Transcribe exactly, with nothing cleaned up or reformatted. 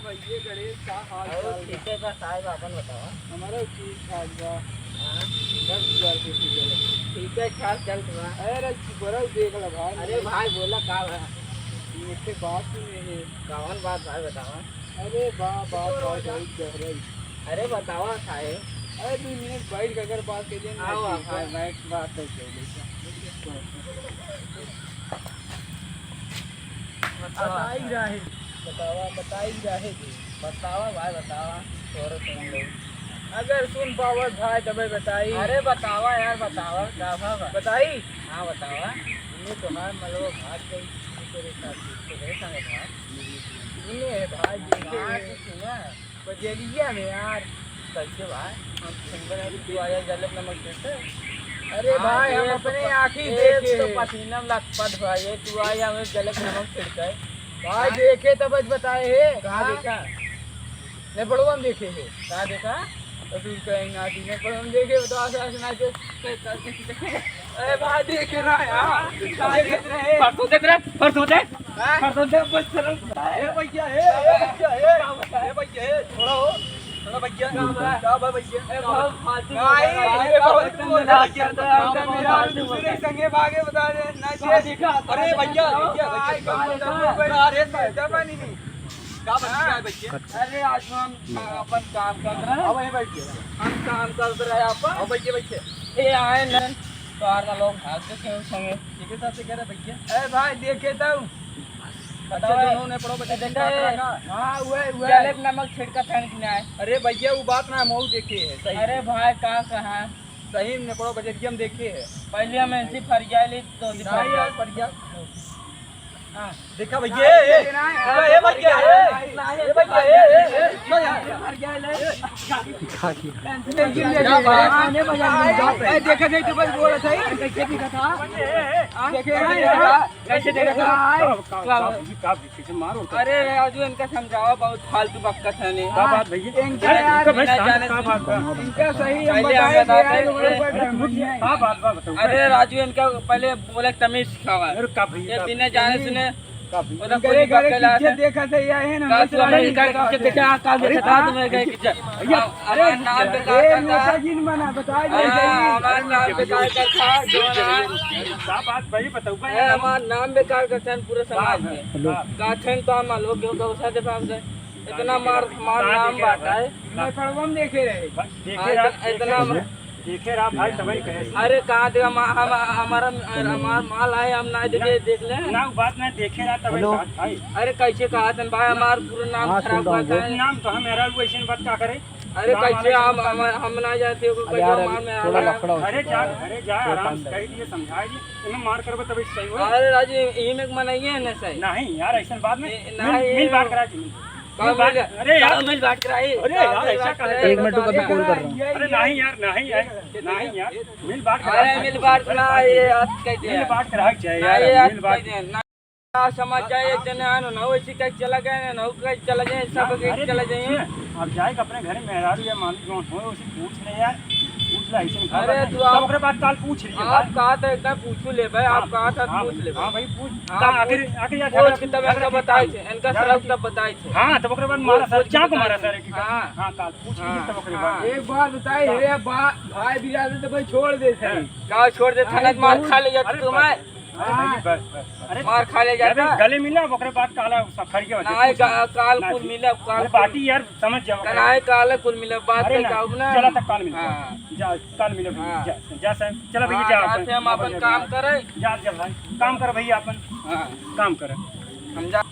भैया गणेश, का हाल और चाल बा? ठीक है बा साहब, आपन बतावा। हमारा ठीक ठाक बा। हाँ। दस हजार के ठीक है। ठीक है, ख्याल चल बा। अरे, बड़ा देख ला भाई। अरे भाई, बोला का बा? मुझसे बात ही नहीं है। कौन बात भाई, बतावा। अरे बा, बा, बा, बहुत गहराई। अरे बतावा साहब। अरे, दो मिनट बैठ के अगर बात कर लें ना, आओ, ठीक है। बैठ, बात तो कर लेते हैं। बतावा। बताई रहे। बतावा, बताई रहे जी। बतावा भाई, बतावा। तोरे सुन ले। अगर सुन पावत भाई, तबे बताई। अरे बतावा यार, बतावा, का भा बा? बताई? हाँ, बतावा। ये तो हमार मलवा भाग गई, ये तेरे साथ, तेरे संग भाग। सुने भाई, ये कहाँ से सुना? बजरिया में यार। कैसे भाई? हम सुनबे नहीं कि तू आया जलक नमक छिड़के। अरे हाँ, भाई, हम एक तो अपने प-, आँखी एक देखे। तो पसीना में लथपथ भाई, ये तू आया हमें जलक नमक छिड़के। भाई हाँ? देखे तब आज बताए हे। कहाँ हाँ? देखा? नेपालवा में देखे हे। कहाँ देखा? तो तू कहीं ना थी, नेपालवा में देखे, तो आस, आस ना दे। अरे भाई देखे ना यार। कहाँ देख रहे? परसों देख रहे, परसों देख। हाँ? ए भैया, ए, ए भैया, ए, ए भैया, ए, थोड़ा हो, थोड़ा भैया। का बा? का बा भैया? ए, बहुत फालतू भाई, बोल रहा है। ए, बहुत फालतू बोल रहा है। मेरा दूसरे संगे भागे बता दे, ना का देखा? अरे भैया, भैया, भैया, अरे, जमा नहीं, नहीं। का बा, का है भैया? अरे, आज हम अपन काम कर रहे हैं। अब ये बैठ गया। हम काम कर रहे हैं अपन। अब भैया, भैया। ए, आए न, तो आर ना लोग भाग के क्यों संगे? ठीक है, साथ से कह रहे भैया। ए भाई, देखे तो। अच्छा, बताओ, दोनों ने पढ़ो, बच्चे देखा देखा है? रखा। हाँ, वही, वही। जलेब नमक छिड़का था कि ना? अरे भैया, वो बात ना, हम वो देखे है, सही। अरे भाई, का कहा? सही में पढ़ो, बजरिया में देखे है। पहले हम ऐसी फरिया ली, तो दिखा भाई, दिया। यार, फरिया। हाँ, देखा भैया, ए, ए, ए भैया, ए, ए भैया, ए, ए, ए, ए, भैया। ए, देखा जाए तो बस बोला था, कैसे दिखा था? देखे ना, देखा। कैसे देखा था? का, का, का, का, का, कैसे मारो? अरे राजू, इनका समझावा, बहुत फालतू बकत है ने। का बात भैया? इनका अरे, यार, इनका भाई बिना शांत, जाने का से बात बा? इनका सही हम पहले बताए हम बताते हैं। यार, का बात बा, बताओ। अरे राजू, इनका पहले बोले तमीज सिखावा। अरे का भैया, ये का बिना जाने सुने का भैया? उधर इनके कोई घरे बकला पीछे है। देखा था, ये है ना, का तू हमें इनका पीछे देखा, का अरे देखा था, हाँ। तुम्हें कहे कि जा-, भैया, अरे, अरे, नाम बेकार ए, करता। नेताजी ने मना, बता दे, हाँ, सही। हमारा नाम बेकार करता, जो ना। का बात भाई, बताओ, ए, भाई। हमारा नाम बेकार करता है पूरे समाज में। हेलो। का छन तो हम लोग क्यों का उठा दे पाम से? इतना मार, मार का नाम देखे बाटा रहा? है। मैं पड़वा में देखे रहे। देखे हाँ, रहा, इतना, इतना देखे रहा। देखे रहा भाई, तभी कहे। अरे, कहाँ देगा? हम, हम, हमारा, हमारा माल आए, हम ना देखे, ना, देख ले। ना, बात ना देखे रहा, तभी हेलो। कहा भाई। अरे, कैसे कहा तन भाई, हमार पूरा नाम हाँ, खराब सुन रहा हुआ हूँ। है। नाम तो हम मेरा वैसे बात का करे? अरे, गाँव कैसे वाले हम, से हम, हम ना जाते हो, अरे कैसे यार, मार में आ थोड़ा रहा है? लफड़ा हो अरे चुका जा, है। अरे जा, थोड़ा आराम काम से कर। कह दिए, समझा दिए, इन्हें मार करबो तभी सही हो। अरे राजू, यही में मनाइए ना सही। नहीं यार, ऐसा बात नहीं। ए, मिल, नहीं, मिल ये बात करा जी। का मिल बात, मिल, अरे यार। का मिल बात कराई? अरे का यार, मिल ऐसा बात कहा कराई? एक मिनट रुको, अभी कॉल कर रहा हूँ। अरे नहीं यार, नहीं यार, नहीं यार, मिल बात करा। अरे मिल बात ना, ये आज कह दिया। मिल बात करा चाहिए ना, यार, ये आज मिल बात। कह दिया ना। ना समझ जाए, एक जने आनो ना, वैसे कहीं चला गए ना, ना कहीं चला जाए, सब ना, कहीं अरे चला जाए। सुन, अब जाए के अपने घर में मेहरारू या मामी कौन हो, उसे पूछ ले यार, पूछ ले, ऐसे नहीं अरे खबर तू नहीं। आप, तब ओकरे बाद काल पूछ लिए आप भाई। कहा था इतना पूछू ले भाई, आप हाँ, कहा था हाँ, पूछ ले हाँ भाई। भाई, पूछ। हाँ, का आखिर, पूछ, आखिर यार पूछ झगड़ा, के तब झगड़ा इनका के बताए काल, थे, इनका झगड़ा शराब के तब बताए थे। हाँ, तब ओकरे बाद वो मारा पूछ सर, के जाओ को बताए मारा थे। सर, एक ही हाँ। हाँ, काल पूछ हाँ। लिए, तब ओकरे बाद। एक बात बताए, हाँ। हे बा-, भाई बिरादर तो भाई छोड़ दे सर। हाँ। का छोड़ दे, अरे थाना मार बहुत खा ले जाते अरे तुम, बस, आए। अरे हाँ। नहीं, बस, बस, बस। अरे मार खा ले अरे जाता। गले मिला, ओकरे बाद काला सब फरिया हो जाए, नहीं, कुछ का-, काल नहीं। कुल मिला, काल अरे कुल बाटी यार, समझ जाओ। कनाए काल कुल मिला, बात अरे कर ना, जाओ ना। चला तक काल मिला। हाँ। जा, काल मिलो भैया, हाँ। जा, जा साहब, चला भैया, हाँ, जा जाते अपन, हैं हम अपन अपन काम करें। जा, जा भाई, काम कर भैया अपन। हाँ। काम कर। हम जा।